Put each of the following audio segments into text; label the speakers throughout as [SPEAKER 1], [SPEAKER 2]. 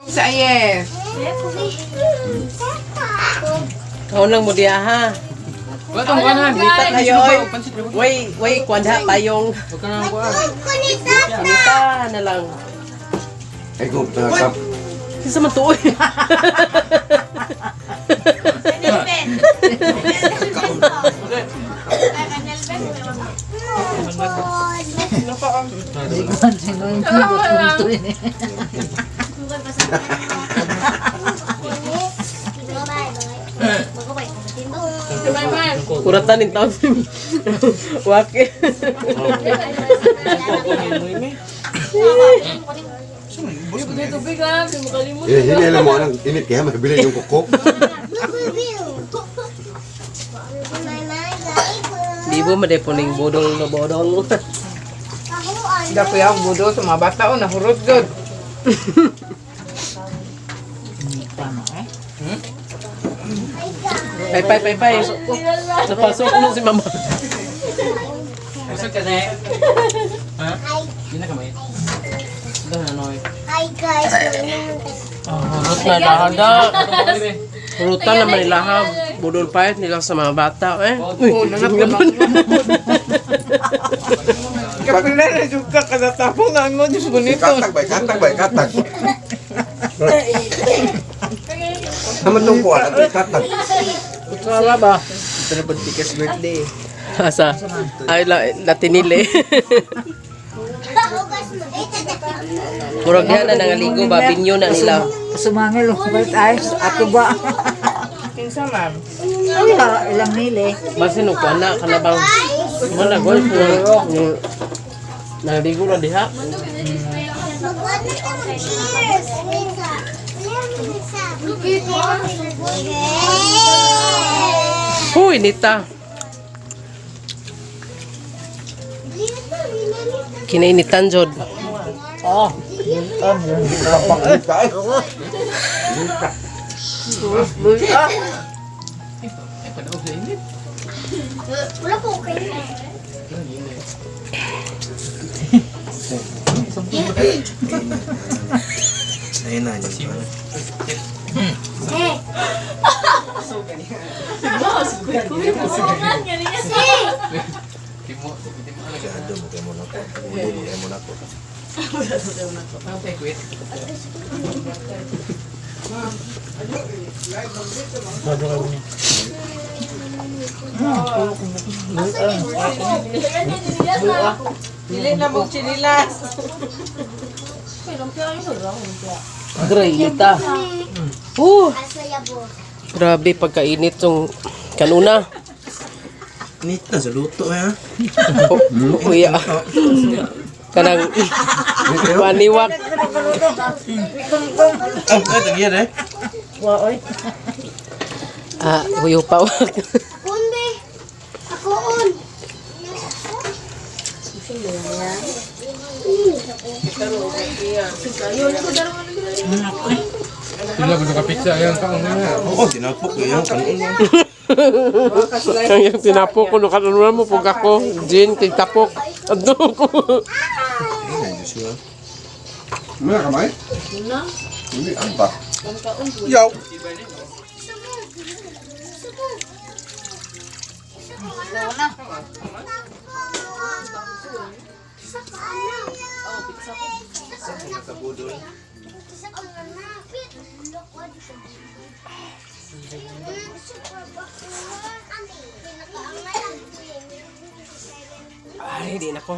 [SPEAKER 1] Sa yes.
[SPEAKER 2] Kaon lang mo diya ha.
[SPEAKER 3] Wala tong kuhanan.
[SPEAKER 2] Lita kayo oy. Way way kwan ha payong.
[SPEAKER 3] Huwag ka na kuha.
[SPEAKER 2] Lita na lang.
[SPEAKER 4] Ay, kung nakakap.
[SPEAKER 2] Kinsa man tuoy. Kuratan ning taon. Waki.
[SPEAKER 4] Eh, hindi alam mo anong init kaya mabili yung kuko.
[SPEAKER 2] Bibo man po ning bodol na bodol.
[SPEAKER 1] Dako yaw budo sa mga bata o nahurot gud.
[SPEAKER 2] Pay pay pay pay. Napasok mo si mama.
[SPEAKER 3] Busog ka na eh. Ha? Hindi na kamay. Ito na noy.
[SPEAKER 5] Hi guys,
[SPEAKER 2] Hurot na lahada. Hurutan naman nila ha. Budol payat nila sa mga bata eh. Uy,
[SPEAKER 1] Oh, nanap Kapila na jud ka kada tapong na mo Diyos bonito.
[SPEAKER 4] Katag ba? Katag ba? Katag. Naman tong kuha, katag. Katag.
[SPEAKER 2] Sala ba?
[SPEAKER 1] Ito na pud tikas birthday.
[SPEAKER 2] Asa? Ay, la, latinili. Murag yan na nangaligo ba, binyo na nila.
[SPEAKER 6] Sumangil, balik ay, ato ba?
[SPEAKER 1] Kinsa ma'am?
[SPEAKER 6] Ay, ilang nili.
[SPEAKER 2] Basin og kuan na kanabang wala gol ko. Nangaligo na diha.
[SPEAKER 5] Cheers!
[SPEAKER 2] Huy, nita. Kinainitan jod.
[SPEAKER 6] Oh,
[SPEAKER 4] Kapag ka eh.
[SPEAKER 5] Wala po kayo.
[SPEAKER 4] Ayun na, yun. Masyado mo kayo muna ko. Ulo mo kayo muna ko.
[SPEAKER 1] Dili na mo chinilas.
[SPEAKER 2] Gray, nita. Grabe pagkainit tong kanuna.
[SPEAKER 4] Init na sa luto eh.
[SPEAKER 2] Uya. Kanang paniwak.
[SPEAKER 4] Ah, ay, tagyan eh.
[SPEAKER 2] Ah, huyo pa wak.
[SPEAKER 5] Kunde. Ako on.
[SPEAKER 3] Sila gusto ka pizza ayan ka ang nga.
[SPEAKER 4] Oo, tinapok ko yan. Kanon yan.
[SPEAKER 2] Kang yung tinapok ko no kanuna mo pug ako gin kay tapok. Adto ko.
[SPEAKER 4] Ay, Diyos ko. Muna kamay? Hindi, ano ba? Yaw!
[SPEAKER 2] Ay, di na ko.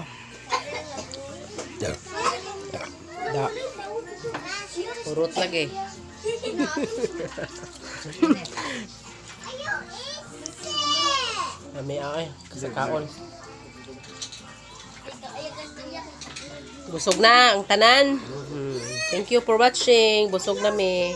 [SPEAKER 2] Da. Da. Urot lagi. Ami ay sa kaon. Busog na ang tanan. Thank you for watching. Busog na mi.